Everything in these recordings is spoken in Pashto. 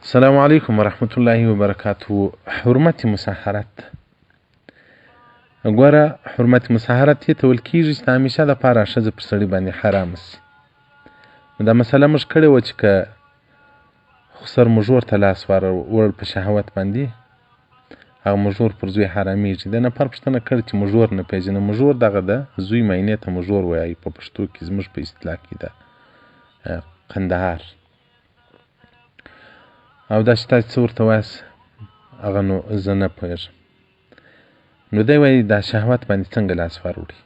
السلام علیکم ورحمت الله وبرکاته. حرمت مسحرت، ګوره حرمت مسحرت دې ته ویل کېږي چې د همیشه دپاره ښځه پر سړي باندې حرامه سي. نو دا مسله موږ کړې وه چې که خسر مږور ته لاس وړ په شهوت باندې، هغه مږور پر زوی حرامېږي. د نفر پوښتنه کړې چې مږور نه پېژنه. مږور دغه ده زوی ماینې ته مږور وایي په پښتو کې، زموږ په اصطلاح کې ده قندهار. او دا چې تاسو څه ورته وایاست هغه نو زه نه پوهېږم. نو دی وایي دا شهوت باندې څنګه لاس وروړي؟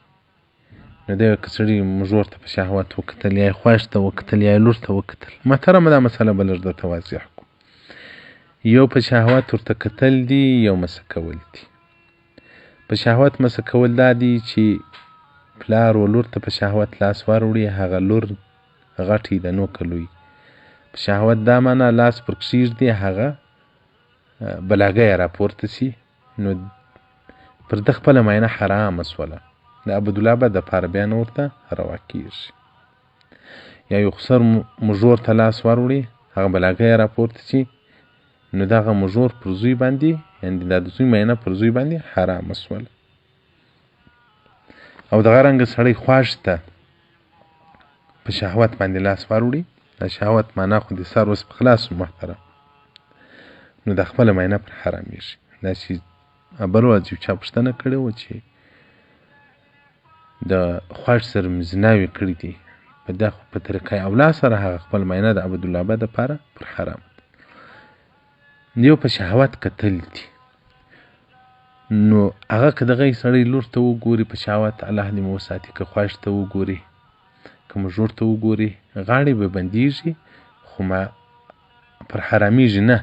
نو دی وایي که سړي مږور ته په شهوت وکتل، یا یې خوښ ته وکتل، یا یې لور ته وکتل. محترمه دا مسله به لږ درته واضح کړو. یو په شهوت ورته کتل دي، یو مسه کول دي. په شهوت مسه کول دا دي چې پلار و لور ته په شهوت لاس وروړي، هغه لور غټی ده نو که لوی. په شهوت دا معنا لاس پر کښېږدي، هغه بلاګه یې راپورته سي، نو پر ده خپله ماینه حرامه سوله، د ابدالابد دپاره بیا نه ورته روا کېږي. یا یو خسر مږور ته لاس وروړي، هغه بلاګه یې راپورته سي، نو دغه مږور پر زوی باندې، یعنې دا د زوی ماینه پر زوی باندې حرامه سوله. او دغه رنګه سړی خوښ ته په شهوت باندې لاس وروړي، د شهوت معنا خو د سر اوس په خلاص محترم، نو د خپله ماینه پر حرامېږي. داسې بل ورځ یو چا پوښتنه کړې وه چې د خوښ سره مې زناوې کړې دي، په دا خو په طریقه اولا سره هغه خپل ماینه د ابدالابد دپاره پر حرام ده. یو په شهوت کتل دي، نو هغه که دغه سړی لور ته وګوري په شهوت، الله دې مو وساتي، که خوښ ته وګوري، که مږور ته وګوري، غاړې به بندېږي خو ما پر حرامېږي نه.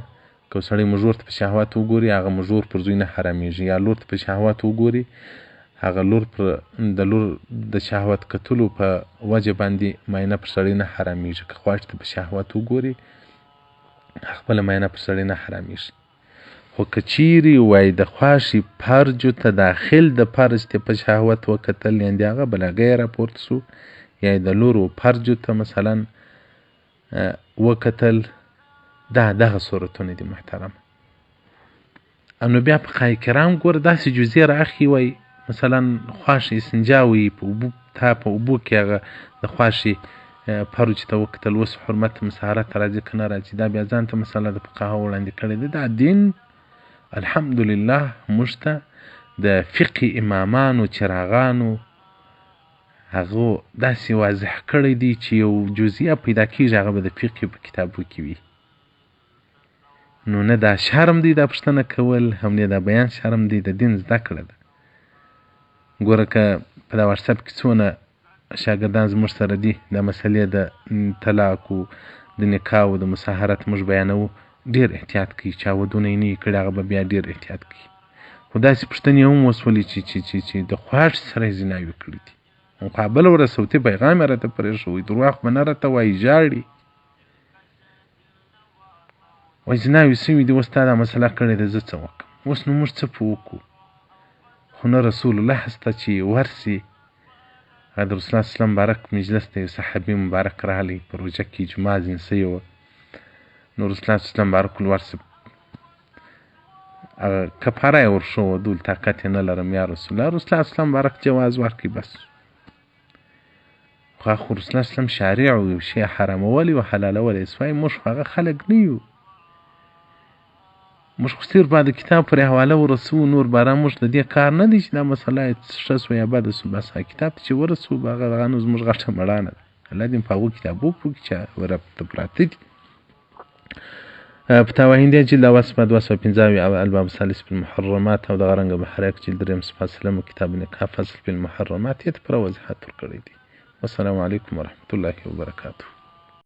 که سړی مږور ته په شهوت وګوري، هغه مږور پر زوی نه حرامېږي، یا لور ته په شهوت وګوري، هغه لور پر د لور د شهوت کتلو په وجه باندې ماینه پر سړی نه حرامېږي. که خوښ ته په شهوت وګوري، خپله ماینه پر سړی نه حرامېږي. خو که چیرې وای د خواښې فرجو ته داخل د فرج ته په شهوت وکتل، یعنې هغه بلاګه یې راپورته سو، یا د لور و فرجو ته مثلا وکتل، دا دغه صورتونه دي محترم. نو بیا فقهای کرام ګوره داسې جزئیه رااخلي، وایي مثلا خواښې استنجا وي په اوبو، تا په اوبو کې هغه د خواښې فرج ته وکتل، اوس حرمت مسحرت راځي که نه راځي؟ دا بیا ځان ته مسله د فقهاو وړاندې کړې ده. دا دین الحمدلله موږ ته د فقه امامانو چراغانو هغو داسې واضح کړی دی چې یو جزئیه پیدا کېږي هغه به د فقه په کتابو کې وي. نو نه دا شرم دی دا پوښتنه کول، هم نه دا بیان شرم دی، د دین زده کړه ده. ګوره که په دا واټساپ کې څونه شاګردان زموږ سره دي، دا مسلې د طلاق و د نکاح و د مساهرت موږ بیانوو، ډېر احتیاط کوي. چا ودونه یې نه وي کړي هغه به بیا ډېر احتیاط کوي. خو داسې پوښتنې هم وسولې چې چې چې چې د خوښ سره یې زناوې کړي دي. مقابل ورځ صوتي پیغام یې راته پرېښوی، درواغ به نه راته وایي، ژاړي، وایي زناوې سوي دي، اوس تا دا مسله کړې ده، زه څه وکړم؟ اوس نو موږ څه په وکړو؟ خو نه رسول الله سته چې ورسي. هغه د رسول الله صلی الله علیه وسلم مبارک مجلس ته یو صحابي مبارک راغلی، په روژه کې جمعه ځین سوې وه. نو رسول الله صلی الله علیه وسلم مبارک ورسي، هغه کفاره یې ورښووه، دول طاقت یې نه لرم یا رسول الله. رسول الله صلی الله علیه وسلم مبارک جواز ورکړي بس. خو هغه خو رسول الله صلی الله علیه وسلم شارع و، یو شی حرامولی او حلالولی سوای، موږ خو هغه خلک نه یو. موږ خو صرف د کتاب پورې حواله ورسوو، نور باره موږ د دې کار نه دی چې دا مسله یې ښه سوه یا بده سوه، بس هغه کتاب ته چې ورسوو به هغه هغه نو زموږ غټه مړانه ده. الله دې په هغو کتابو پوه کړي چې ورته پراته دي. فتاوی هندیه جلد اول صفحه 275 او الباب الثالث فی المحرمات، او دغه رنګه بحریک جلد دریم صفحه سلمه کتاب نکاح فصل فی المحرمات یې ته پوره وضاحت ورکړی دی. والسلام علیکم ورحمت الله وبرکاته.